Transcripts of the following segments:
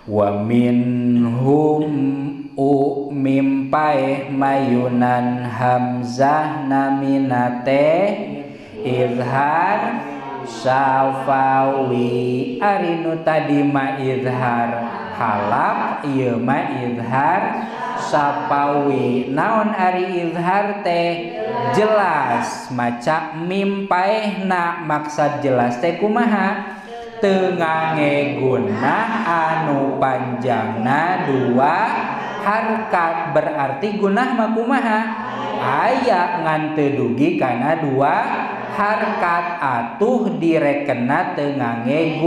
Wa minhum u mim paeh mayunan hamzah namina teh izhar syafawi. Ari nu tadi ma izhar halak, ieu ma izhar syafawi. Naon ari izhar teh? Jelas maca mim paehna. Maksad jelas teh kumaha? Teu ngange gunah anu panjangna dua harkat, berarti gunah mah kumaha? Aya ngan teu dugi kana dua harkat, atuh direkena teu ngange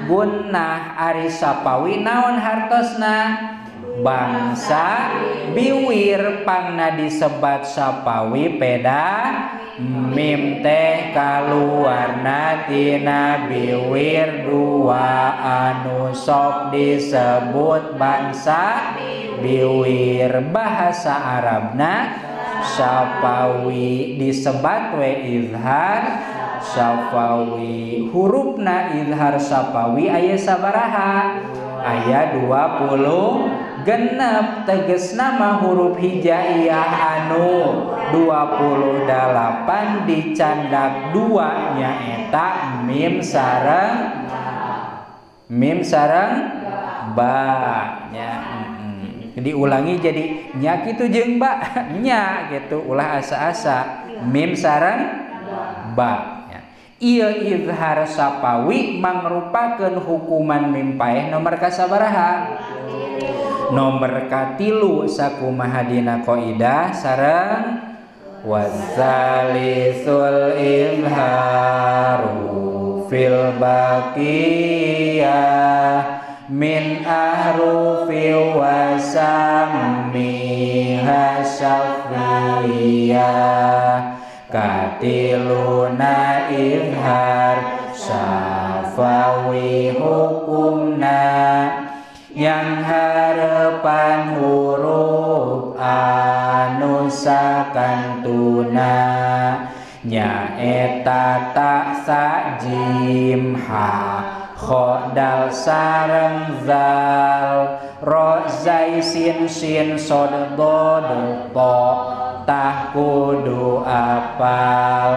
gunnah. Ari sapawi naon hartosna? Bangsa biwir, pangna disebat sapawi peda mim teh kaluarna tina biwir dua anu sok disebut bangsa biwir. Bahasa Arabna syafawi, disebat we izhar syafawi. Hurufna izhar syafawi aya sabaraha? Aya 20 genep. Tegesna mah huruf hijaiyah anu 28 dicandak dua nyaeta mim sareng ba nya. Diulangi jadi nya kitu jeung ba nya gitu, ulah asa-asa mim sareng ba. Ieu izhar syafawi mangrupakeun hukuman mim paeh nomor kasabaraha? Nomor katilu sakumaha dina kaidah sareng wasalisul izharu fil baqiyah min ahrufi wasamiha syafiyah. Katiluna izhar syafawi hukumna yang harapan huruf anu sakantuna nyaeta ta sa jim ha kho dal sareng zal ro zai sin sin sod do to tah kudu apal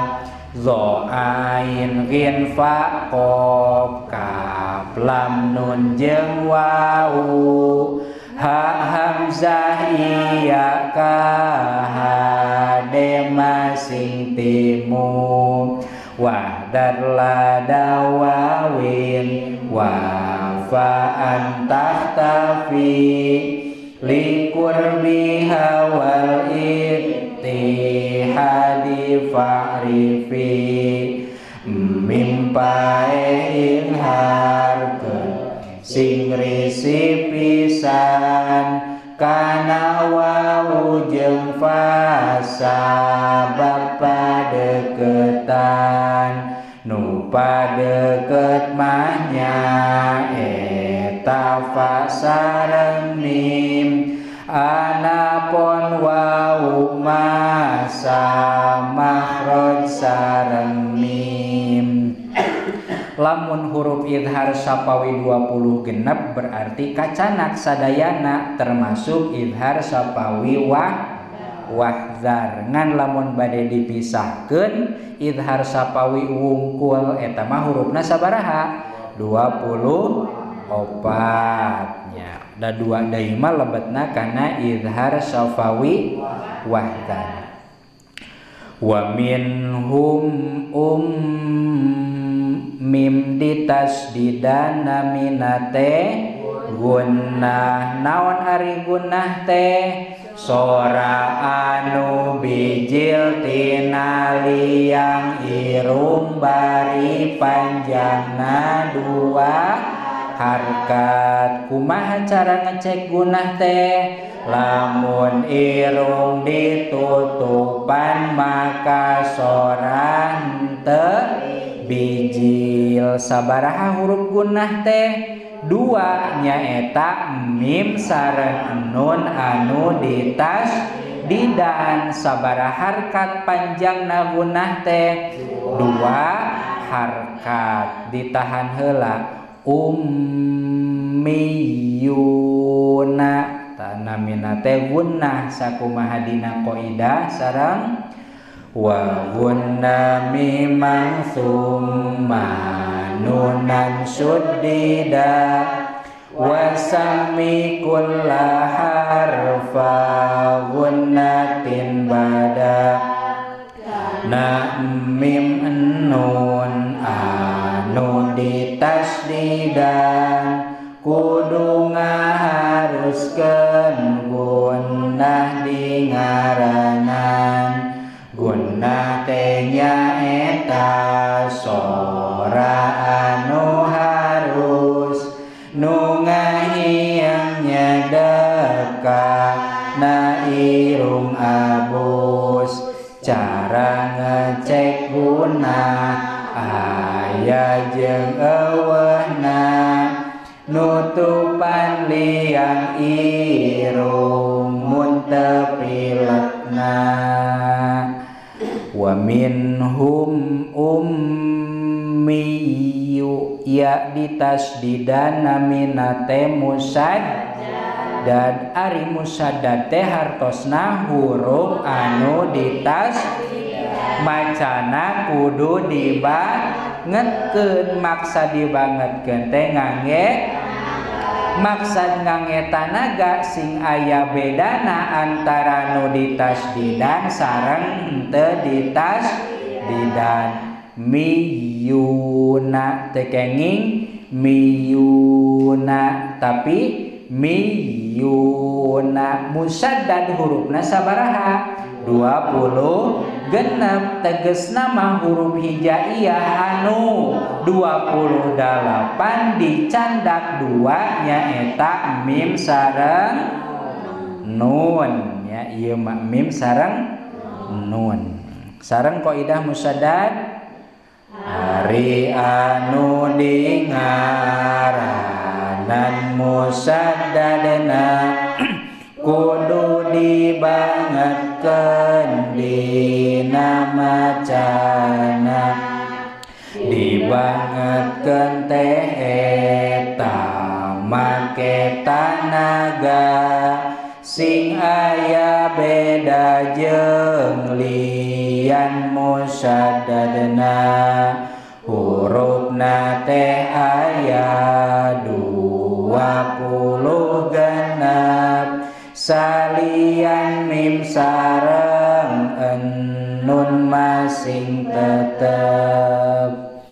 zo ain gin fa qof kaf lam nun jeung wau ha hamzah iya ka ha de masing timu wahdar ladawawin wa fa antahtafi liqurbiha wal ittihadi fa'rifi. Mim paeh izharkeun sing risi pisan kana wau jeung fa sabab padeketan nu padeket mah nyaeta fa sareng mim anapon wau masa makhraj sareng mim. Lamun huruf izhar syafawi 20 genep berarti kacanak sadayana termasuk izhar syafawi wahzar. Ngan lamun bade dipisahkeun izhar syafawi wungkul eta mah hurufna sabaraha? 24 nya. Da dua deui mah lebetna kana izhar syafawi wahzar. Wa minhum mim ditasdidana minate gunnah. Naon ari gunnah teh? Sora anu bijil tina liang irung bari panjangna dua harkat. Kumaha cara ngecek gunnah teh? Lamun irung ditutupan maka sora henteu bijil. Sabaraha huruf gunnah teh? Dua, nyaeta mim sareng nun anu ditas didan. Sabaraha harkat panjangna gunnah teh? Dua harkat. Ditahan heula. ummiyuna tanamina teh gunnah sakumaha dina qaidah sareng wa gunna mimang summa nunan suddida wa sami kulla harfa gunnatin bada na mim nun anu ditasdidan kudu ngaharuskeun gunnah di ngaranan gunnah teh nyaeta sora anu harus nu ngahiang nyedeka na irung abus cara ngecek gunnah aya jeung eueuhna nutupan liang irung mun teu pilekna wa minhum ummiyu ya ditasdidan namina teh musaddad ari musaddad teh hartosna huruf anu ditas macana kudu dibangetkeun maksa dibangetkeun teh ngangge maksad ngangge tanaga sing aya bedana antara nu ditasdidan sareng henteu ditasdidan miyuna teu kenging miyuna tapi miyuna musaddad hurufna sabaraha 20 genep tegesna mah huruf hijaiyah anu 28 dicandak 2 nyaeta mim sareng nun ya ieu mah mim sareng nun sareng kaidah musaddad ari anu di ngaranan musaddadna kudu dibangetkeun dina macana dibangetkeun teh eta make tanaga sing aya beda jeung lian musaddadna hurufna teh aya 20 genep salian mim sareng nun masing tetep.